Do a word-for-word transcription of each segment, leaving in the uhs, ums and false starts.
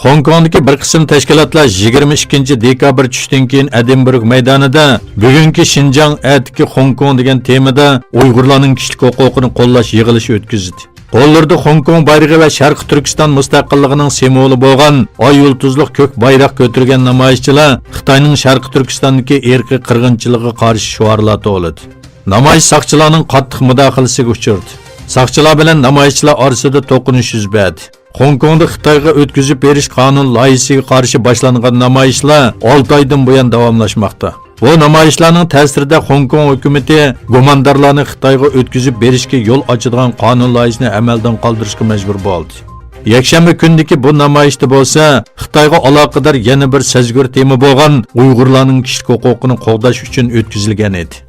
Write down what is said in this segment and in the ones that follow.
خوڭكوڭدىكى بىر قىسىم تەشكىلاتلار يىگىرمە ئىككىنچى دېكابىر چۈشتىن كېيىن ئەدىنبۇرگ مەيدانىدا بۈگۈنكى شىنجاڭ، ئەتىكى خوڭكوڭ دېگەن تېمىدا ئۇيغۇرلارنىڭ كىشىلىك ھوقۇقىنى قوللاش يىغىلىشى ئۆتكۈزدى. قوللىرىدا خوڭكوڭ بايرىقى ۋە شەرقىي تۈركىستان مۇستەقىللىقىنىڭ سىمۋولى بولغان ئاي يۇلتۇزلۇق كۆك بايراق كۆتۈرگەن نامايىشچىلار خىتاينىڭ شەرقىي تۈركىستاندىكى ئىرقىي قىرغىنچىلىقىغا قارشى شوئارلار توۋلىدى. نامايىش ساقچىلارنىڭ قاتتىق مۇداخىلىسىگە ئۇچرىدى. ساقچىلار بىلەن نامايىشچىلار ئارىسىدا توقۇنۇش يۈز بەردى. خوڭكوڭدا خىتايغا ئۆتكۈزۈپ بېرىش قانۇن لايىھىسىگە قارشى باشلانغان نامايىشلار ئالتە ئايدىن بۇيان داۋاملاشماقتا. بۇ نامايىشلارنىڭ تەسىرىدە خوڭكوڭ ھۆكۈمىتى گۇماندارلارنى خىتايغا ئۆتكۈزۈپ بېرىشكە يول ئاچىدىغان قانۇن لايىھىسىنى ئەمەلدىن قالدۇرۇشقا مەجبۇر بولدى. يەكشەنبە كۈنىدىكى بۇ نامايىشتا بولسا خىتايغا ئالاقىدار يەنە بىر سەزگۈر تېما بولغان ئۇيغۇرلارنىڭ كىشىلىك ھوقۇقىنى قوغداش ئۈچۈن ئۆتكۈزۈلگەن ئىدى.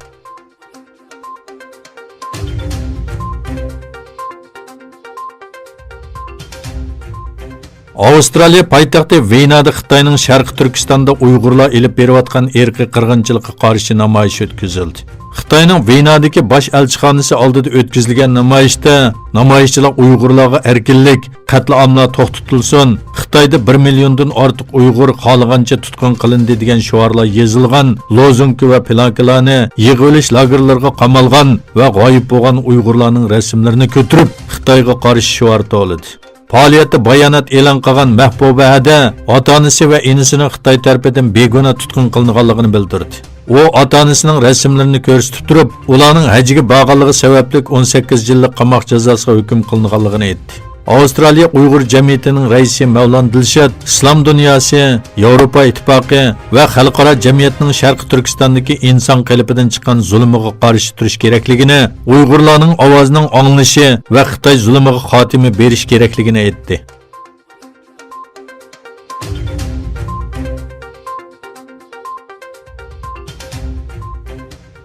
ئاۋسترالىيە پايتەختى ۋېنادا خىتاينىڭ شەرقىي تۈركىستاندا ئۇيغۇرلار ئېلىپ بېرىۋاتقان ئىرقىي قىرغىنچىلىققا قارشى نامايىش ئۆتكۈزۈلدى. خىتاينىڭ ۋېنادىكى باش ئەلچىخانىسى ئالدىدا ئۆتكۈزۈلگەن نامايىشتا نامايىشچىلار ئۇيغۇرلارغا ئەركىنلىك، قەتلىئاملار توختىتىلسۇن، خىتايدا بىر مىليوندىن ئارتۇق ئۇيغۇر خالىغانچە تۇتقۇن قىلىندى دېگەن شوئارلار يېزىلغان لوزۇنكا ۋە پىلاكىلارنى، يىغىۋېلىش لاگېرلىرىغا قامالغان ۋە غايىب بولغان ئۇيغۇرلارنىڭ رەسىملىرىنى كۆتۈرۈپ، خىتايغا قارشى شوئار توۋلىدى. پائالىيەتتە بايانات ئېلان قىلغان مەھبۇبە ھەدە ئاتا-ئانىسى ۋە ئىنىسىنىڭ خىتاي تەرىپىدىن بىگۇناھ تۇتقۇن قىلىنغانلىقىنى بىلدۈردى. ئۇ ئاتا-ئانىسىنىڭ رەسىملىرىنى كۆرسىتىپ تۇرۇپ، ئۇلارنىڭ ھەجگە بارغانلىقى سەۋەبلىك ئون سەككىز يىللىق قاماق جازاسىغا ھۆكۈم قىلىنغانلىقىنى ئېيتتى. ئاۋسترالىيە ئۇيغۇر جەمئىيىتىنىڭ رەئىسى مەۋلان دىلشات ئىسلام دۇنياسى، ياۋروپا ئىتتىپاقى ۋە خەلقئارا جەمئىيەتنىڭ شەرقىي تۈركىستاندىكى ئىنسان قېلىپىدىن چىققان زۇلۇمىغا قارشى تۇرۇش كېرەكلىكىنى، ئۇيغۇرلارنىڭ ئاۋازىنىڭ ئاڭلىنىشى ۋە خىتاي زۇلۇمىغا خاتىمە بېرىش كېرەكلىكىنى ئېيتتى.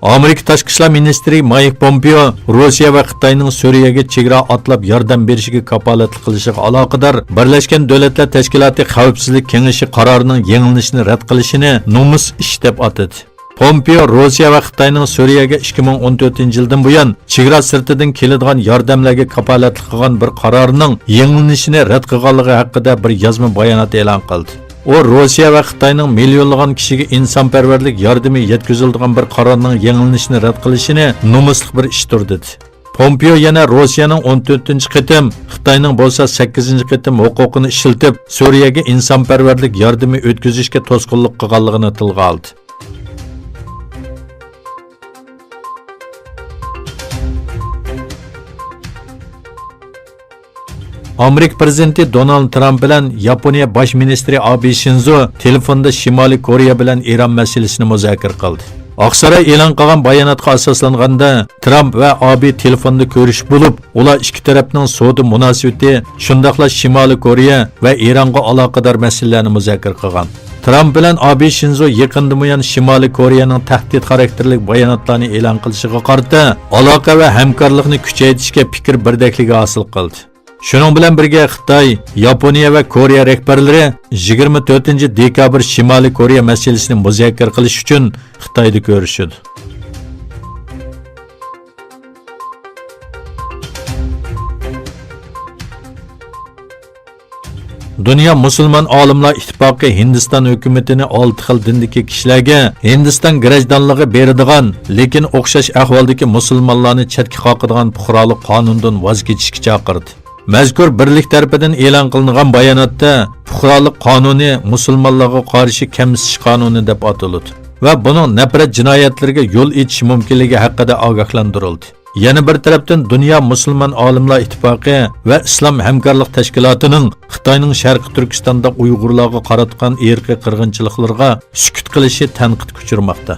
ئامېرىكا تاشقى ئىشلار مىنىستىرى مايك پومپېئو روسىيە ۋە خىتاينىڭ سۈرىيەگە چېگرا ئاتلاپ ياردەم بېرىشىگە كاپالەتلىك قىلىشىغا ئالاقىدار بىرلەشكەن دۆلەتلەر تەشكىلاتى خەۋپسىزلىك كېڭىشى قارارىنىڭ يېڭىلىنىشىنى رەت قىلىشىنى نومۇس ئىش دەپ ئاتىدى. پومپېئو روسىيە ۋە خىتاينىڭ سۈرىيەگە ئىككى مىڭ ئون تۆتىنچى يىلدىن بۇيان چېگرا سىرتىدىن كېلىدىغان ياردەملەرگە كاپالەتلىك قىلغان بىر قارارنىڭ يېڭىلىنىشىنى رەت قىلغانلىقى ھەققىدە بىر يازما بايانات ئېلان قىلدى. ئۇ روسىيە ۋە خىتاينىڭ مىليونلىغان كىشىگە ئىنسانپەرۋەرلىك ياردىمى يەتكۈزۈلىدىغان بىر قارارنىڭ يېڭىلىنىشىنى رەت قىلىشىنى نومۇسلۇق بىر ئىشتۇر دېدى. پومپېئو يەنە روسىيەنىڭ ئون تۆتىنچى قېتىم، خىتاينىڭ بولسا سەككىزىنچى قېتىم ھوقۇقىنى ئىشلىتىپ، سۈرىيەگە ئىنسانپەرۋەرلىك ياردىمى ئۆتكۈزۈشكە توسقۇنلۇق قىلغانلىقىنى تىلغا ئالدى. ئامېرىكا پىرېزىدېنتى دونالد ترامپ بىلەن ياپونىيە باش مىنىستىرى ئابې شىنزو تېلېفوندا شىمالىي كورېيە بىلەن ئىران مەسىلىسىنى مۇزاكىرە قىلدى. ئاقساراي ئېلان قىلغان باياناتقا ئاساسلانغاندا، ترامپ ۋە ئابې تېلېفوندا كۆرۈشۈپ بولۇپ، ئۇلار ئىككى تەرەپنىڭ سودا مۇناسىۋىتى، شۇنداقلا شىمالىي كورېيە ۋە ئىرانغا ئالاقىدار مەسىلىلەرنى مۇزاكىرە قىلغان. ترامپ بىلەن ئابې شىنزو يېقىندىن بۇيان شىمالىي كورېيەنىڭ تەھدىت خاراكتېرلىك باياناتلارنى ئېلان قىلىشىغا قارىتا ئالاقە ۋە ھەمكارلىقنى كۈچەيتىشكە پىكىر بىردەكلىكى ھاسىل قىلدى. شۇنىڭ بىلەن بىرگە، خىتاي، ياپونىيە ۋە كورېيە رەھبەرلىرى يىگىرمە تۆتىنچى دېكابىر شىمالىي كورېيە مەسىلىسىنى مۇزاكىرە قىلىش ئۈچۈن خىتايدا كۆرۈشىدۇ. دۇنيا مۇسۇلمان ئالىملار ئىتتىپاقى ھىندىستان ھۆكۈمىتىنى ئالتە خىل دىندىكى كىشىلەرگە ھىندىستان گراژدانلىقى بېرىدىغان، لېكىن ئوخشاش ئەھۋالدىكى مۇسۇلمانلارنى چەتكە قاقىدىغان پۇقرالىق قانۇندىن ۋاز كېچىشكە چاقىردى. مەزكۇر بىرلىك تەرىپىدىن ئېلان قىلىنغان باياناتتا پۇقرالىق قانۇنى مۇسۇلمانلارغا قارشى كەمسىتىش قانۇنى دەپ ئاتىلىدۇ ۋە بۇنىڭ نەپرەت جىنايەتلىرىگە يول ئېچىشى مۇمكىنلىكى ھەققىدە ئاگاھلاندۇرۇلدى. يەنە بىر تەرەپتىن، دۇنيا مۇسۇلمان ئالىملار ئىتتىپاقى ۋە ئىسلام ھەمكارلىق تەشكىلاتىنىڭ خىتاينىڭ شەرقىي تۈركىستاندا ئۇيغۇرلارغا قاراتقان ئىرقىي قىرغىنچىلىقلىرىغا سۈكۈت قىلىشى تەنقىدكە ئۇچرىماقتا.